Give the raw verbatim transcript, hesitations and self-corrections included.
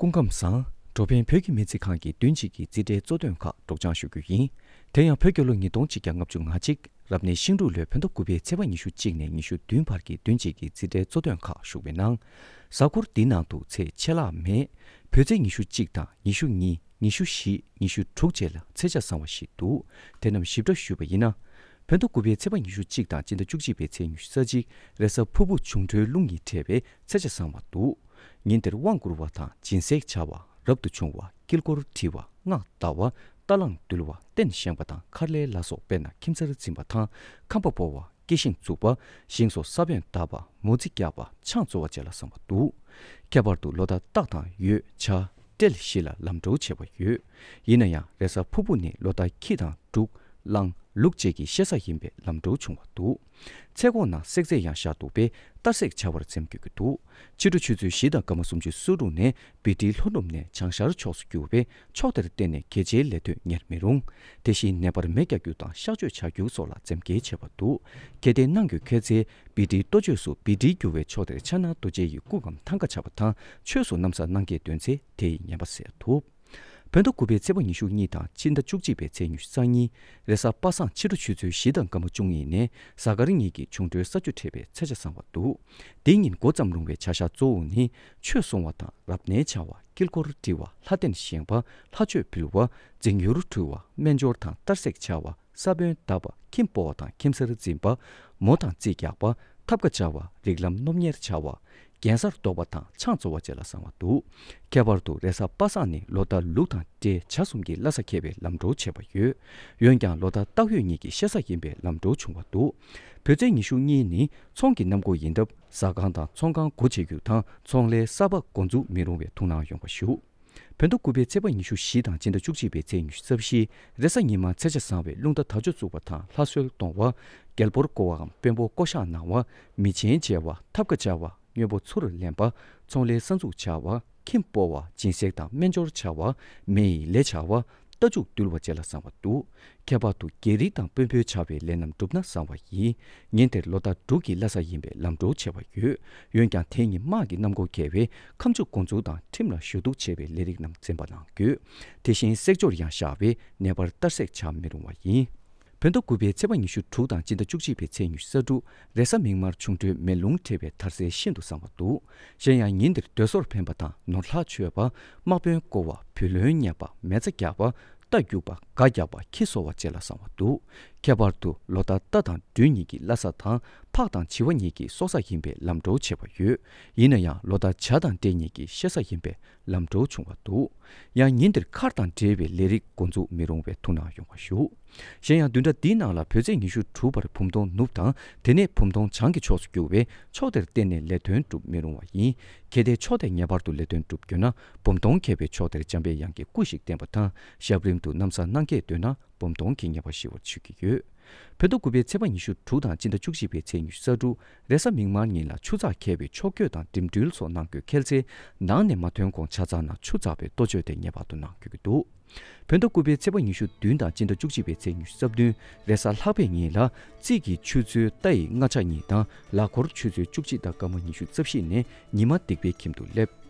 སྐུ་ཁམས་བཟང་། འགྲོ་ཕན་བོད་ཀྱི་སྨན་རྩིས་ཁང་གི་བདུན་གཅིག་གི་རྩིས་ཁྲའི་གཙོ་དོན་ཁག་སྒྲོག་སྦྱང་ཞུ་རྒྱུ་ཡིན། དེ་ཡང་བོད་རྒྱལ་ལོ་ཉིས་སྟོང་ཆིག་བརྒྱ་ལྔ་བཅུ་ང་གཅིག་རབ་གནས་ཤིང་འབྲུག་ལོའི་བོད་ཟླ་དགུ་པའི་ཚེས་པ་ཉི་ཤུ་གཅིག་ནས་ཉི་ཤུ་བདུན་བར་གྱི་བདུན་གཅིག་གི་རྩིས་ཁྲའི་གཙོ་དོན་ཁག་ཞུ་བའི་ནང་། གཟའ་འཁོར་འདིའི་ནང་དུ་ཚེས་ཆད་ལྷག་མེད། བོད་ཚེས་ཉི་ཤུ་གཅིག་དང་ཉི་ཤུ་གཉིས། ཉི་ཤུ་བཞི། ཉི་ཤུ་དྲུག་བཅས་ལ་ཚེས་ཆ་བཟང་བ་ཞིག་འདུག་དེ་རྣམས་ཞིབ་ཕྲ་ཞུས་པ་ཡིན་ན། བོད་ཟླ་དགུ་པའི་ཚེས་པ་ཉི་ཤུ་གཅིག་དང་སྤྱི་ཟླ་བཅུ་གཅིག་པའི་ཚེས་ཉི་ཤུ་རྩ་གཅིག་རེས་གཟའ་ཕུར་བུ་འབྱུང་འཕྲོད་རླུང་གཉིས་འཕྲད་པའི་ཚེས་ཆ་བཟང་བ་འདུག་ཉིན་དེར་དབང་བསྐུར་བ་དང་སྦྱིན་སྲེག་བྱ་བ། རབ་ཏུ་བྱུང་བ། དཀྱིལ་འཁོར་བྲི་བ། སྔགས་བཟླ་བ། རྟ་གླང་འདུལ་བ། རྟེན་བཞེངས་པ་དང་མཁར་ལས་ལ་སོགས། དཔེར་ན་ཁྱིམ་ཚར་འཛིན་པ་དང་ཁང་པ་སྤོ་བ། སྐྱེ་ཤིང་འཛུགས་པ། ཞིང་སོགས་ས་བོན་བཏབ་པ། མོ་རྩིས་རྒྱག་པ། ཆང་བཙོ་བ་བཅས་ལ་བཟང་བ་འདུག་ཁྱད་པར་དུ་ལོ་ཟླ་སྟག་དང་ཡོས། བྱ། སྤྲེལ་བཞི་ལ་ལམ་འགྲོ་བྱེད་པ་ཡོད། ཡིན་ན་ཡང་རེས་གཟའ་ཕུར་བུ་ནི་ལོ་ཟླ་ཁྱི་དང་འབྲུག་གླང་ལུག་བཅས་ཀྱི་གཤེད་གཟའ་ཡིན་པས་ལམ་འགྲོ་བྱུང་བ་འདུག་ཚེས་གོང་ན་བསྲེག་རྫས་ཡང་བཞག་འདུག་པས་གཏར་སྲེག་བྱ་བར་འཛེམ་དགོས་ཀྱི་འདུག་ཕྱི་དྲོ་ཆུ་ཚོད་བཞི་དང་སྐར་མ་སུམ་ཅུ་སོ་དྲུག་ནས་བི་ཏྲིའི་ལྷོ་ནུབ་ནས་བྱང་ཤར་ཕྱོགས་སུ་རྒྱུ་བས་ཕྱོགས་དེར་གཏན་ནས་གལ་ཆེའི་ལས་དོན་གཉེར་མི་རུང་། དེ་བཞིན་ནད་པར་མེ་རྒྱག་རྒྱུ་དང་གཤག་བཅོས་བྱ་རྒྱུ་སོགས་ལ་འཛེམ་གྱིས་བྱེད་པ་འདུག་གལ་ཏེ་གནང་དགོས་ཁེལ་ཚེ་བི་ཏྲིའི་གཏོ་བཅོས་སུ་བི་ཏྲིའི་རྒྱུ་བའི་ཕྱོགས་དེར་ཕྱག་ན་རྡོ་རྗེ་ཡི་སྐུ་གམ་ཐང་ཀ་བྱ་བ་དང་ཆོས་སུ་ན་བཟའ་གནང་གིས་འདོན་ཚེ་དེ་ཡི་ངན་པ་སེལ་ཐུབ། བོད་ཟླ་དགུ་པའི་ཚེས་པ་ཉི་ཤུ་གཉིས་དང་ཕྱི་ཟླ་བཅུ་གཅིག་པའི་ཚེས་ཉི་ཤུ་རྩ་གཉིས་རེས་གཟའ་པ་སངས་ཕྱི་དྲོ་ཆུ་ཚོད་བཞི་དང་སྐར་མ་བཅུ་གཉིས་ནས་གཟའ་སྐར་གཉིས་ཀྱི་འབྱུང་འཕྲོད་ས་རྒྱུ་འཕྲད་པའི་ཚེས་ཆ་བཟང་བ་འདུག་འདི་ཉིན་འགོ་བརྩམས་རུང་བའི་བྱ་བཞག་གཙོ་བོ་ནི་ཆོས་གསུང་བ་དང་རབ་གནས་བྱ་བ། དཀྱིལ་འཁོར་བྲི་བ། ལྷ་རྟེན་བཞེངས་པ། ལྷ་མཆོད་འབུལ་བ། རྫིང་ཡུར་འཁྲུ་བ། སྨན་སྦྱོར་དང་གཏར་སྲེག་བྱ་བ། ས་བོན་བཏབ་པ། ཁྱིམ་སྤོ་བ་དང་ཁྱིམ་ཚར་འཛིན་པ། མོ་དང་རྩིས་རྒྱག་པ། ཐབ་ཀ་བཅའ་བ། རིགས་ལམ་སྣོམ་གཉེར་བྱ་བ། རྒྱན་གསར་འདོགས་པ་དང་ཆང་བཙོ་བ་བཅས་ལ་བཟང་བ་འདུག་ཁྱད་པར་དུ་རེས་གཟའ་པ་སངས་ནི་ལོ་ཟླ་ལུག་དང་སྤྲེལ་བྱ་གསུམ་གྱི་བླ་གཟའ་འཁེལ་བའི་ལམ་འགྲོ་བྱེད་པ་ཡོད། འོན་ཀྱང་ལོ་ཟླ་སྟག་ཡོས་གཉིས་ཀྱི་གཤེད་གཟའ་ཡིན་པས་ལམ་འགྲོ་བྱུང་བ་འདུག་བོད་ཚེས་ཉི་ཤུ་གཉིས་ནི་ཚོང་གི་གནམ་སྒོ་ཡིན་སྟབས་ཟ་ཁང་དང་ཚོང་ཁང་སྒོ་ཕྱེ་རྒྱུ་དང་ཚོང་ལས་གསར་པ་འགོ་འཛུགས་མི་རུང་བའི་ཐུགས་སྣང་ཡོང་བ་ཞུ། བོད་ཟླ་དགུ་པའི་ཚེས་པ་ཉི་ཤུ་བཞི་དང་སྤྱི་ཟླ་བཅུ་གཅིག་པའི་ཚེས་ཉི་ཤུ་རྩ་བཞི་རེས་གཟའ་ཉི་མ་ཚེས་ཆ་བཟང་བས་རླུང་རྟ་དར་ལྕོག་བཙུགས་པ་དང་ལྷ་གསོལ་གཏོང་བ། རྒྱལ་པོར་བསྐོ་བའམ་དཔོན་པོ་བསྐོ་བཞག་གནང་བ། མི་ཆེན་མཇལ་བ། ཐབ་ཀ་བཅའ་བ། དངོས་པོ་ཚུར་ལེན་པ། ཚོང་ལས་གསར་འཛུགས་བྱ་བ། ཁྱིམ་སྤོ་བ། སྦྱིན་སྲེག་དང་སྨན་སྦྱོར་བྱ་བ། མེ་ཡི་ལས་བྱ་བ། རྟ་ཕྱུགས་འདུལ་བ་བཅས་ལ་བཟང་བ་འདུག་ཁྱད་པར་དུ་རྒྱལ་རིགས་དང་དཔོན་པོའི་བྱ་བའི་ལས་རྣམས་བསྒྲུབས་ན་བཟང་བ་ཡིན། ཉིན་དེར་ལོ་ཟླ་འབྲུག་གི་བླ་གཟའ་ཡིན་པས་ལམ་འགྲོ་བྱེད་པ་ཡོད། འོན་ཀྱང་དེ་ཉིན་དམག་གི་གནམ་སྒོ་འགེལ་བས་ཁ་མཆུ་འགོ་འཛུགས་དང་ཁྲིམས་ལ་ཞུ་གཏུག་བྱེད་པའི་ལས་རིགས་རྣམས་འཛེམ་པ་གནང་དགོས། དེ་བཞིན་བསྲེག་སྦྱོར་ཡང་བཞག་པས་ནད་པར་གཏར་སྲེག་བྱ་མི་རུང་བ་ཡིན། བོད་ཟླ་དགུ་པའི་ཚེས་པ་ཉི་ཤུ་དྲུག་དང་སྤྱི་ཟླ་བཅུ་གཅིག་པའི་ཚེས་ཉི་ཤུ་རྩ་དྲུག་རེས་གཟའ་མིག་དམར་འབྱུང་འཕྲོད་མེ་རླུང་འཕྲད་པའི་དར་སྲོལ་ཤིན་ཏུ་བཟང་བ་འདུག་གཞན་ཡང་ཉིན་དེར་སྡོད་སོར་འཕེན་པ་དང་ནོར་ལྷག་མཆོད་པ། དམག་དཔོན་བསྐོ་བ། བུ་ལོན་གཉེར་བ། མེ་བཙའ་རྒྱག་པ། རྟ་རྒྱུག་པ། སྒ་རྒྱག་པ། ཁྱི་གསོ་བ་བཅས་ལ་བཟང་བ་འདུག་ཁྱད་པར་དུ་ལོ་ཟླ་རྟ་དང་སྦྲུལ་གཉིས་ཀྱི་བླ་གཟའ་དང་ཕག་དང་བྱི་བ་གཉིས་ཀྱི་སྲོག་གཟའ་ཡིན་པས་ལམ་འགྲོ་བྱེད་པ་ཡོད། ཡིན་ན་ཡང་ལོ་ཟླ་བྱ་དང་སྤྲེལ་གཉིས་ཀྱི་གཤེད་གཟའ་ཡིན་པས་ལམ་འགྲོ་བྱུང་བ་འདུག་ཡང་ཉིན་དེར་མཁར་དང་འབྲེལ་བའི་ལས་རིགས་འགོ་འཛུགས་མི་རུང་བའི་ཐུགས་སྣང་ཡོང་བ་ཞུ། གཞན་ཡང་བདུན་ཕྲག་འདིའི་ནང་ལ་བོད་ཚེས་ཉི་ཤུ་དྲུག་བར་བུམ་སྟོང་ནུབ་དང་དེ་ནས་བུམ་སྟོང་བྱང་གི་ཕྱོགས་སུ་རྒྱུ་བས་ཕྱོགས་དེར་གཏན་ནས་ལས་དོན་སྒྲུབ་མི་རུང་བ་ཡིན། གལ་ཏེ་ཕྱོགས་དེ་ངེས་པར་དུ་ལས་དོན་སྒྲུབ་དགོས་ན་བུམ་སྟོང་འཁེལ་བའི་ཕྱོགས་དེར་འཇམ་པའི་དབྱངས་ཀྱི་སྐུ་ཞིག་བསྟན་པ་དང་ཞབས་རིམ་དུ་ན་བཟའ་གནང་གིས་འདོན་ན་བུམ་སྟོང་གི་ངེས་པ་ཞི་བར་མཆིས་ཀྱི་ཡོད། བོད་ཟླ་དགུ་པའི་ཚེས་པ་ཉི་ཤུ་དྲུག་དང་སྤྱི་ཟླ་བཅུ་གཅིག་པའི་ཚེས་ཉི་ཤུ་རྩ་དྲུག་རེས་གཟའ་མིག་དམར་ཉིན་ལ་ཆུ་ཚགས་འཁེལ་བའི་ཕྱོགས་བསྐྱོད་དང་འགྲིམ་འགྲུལ་སོགས་གནང་དགོས་ཁེལ་ཚེ་ནང་ནས་མ་ཐོན་གོང་ཆ་ཚང་ནང་ཆུ་འཛག་པའི་གཏོ་བཅོས་དེ་ངེས་པར་དུ་གནང་དགོས་ཀྱི་འདུག་བོད་ཟླ་དགུ་པའི་ཚེས་པ་ཉི་ཤུ་བདུན་དང་སྤྱི་ཟླ་བཅུ་གཅིག་པའི་ཚེས་ཉི་ཤུ་རྩ་བདུན་རེས་གཟའ་ལྷག་པའི་ཉིན་ལ་རྩིས་ཀྱི་ཆུ་ཚོད་རྟ་ཡི་སྔ་ཕྱག་གཉིས་དང་ལག་འཁོར་ཆུ་ཚོད་བཅུ་གཅིག་དང་སྐར་མ་ཉི་ཤུ་རྩ་བཞི་ནས་ཉི་མ་སྡིག་པའི་ཁྱིམ་དུ་སླེབས།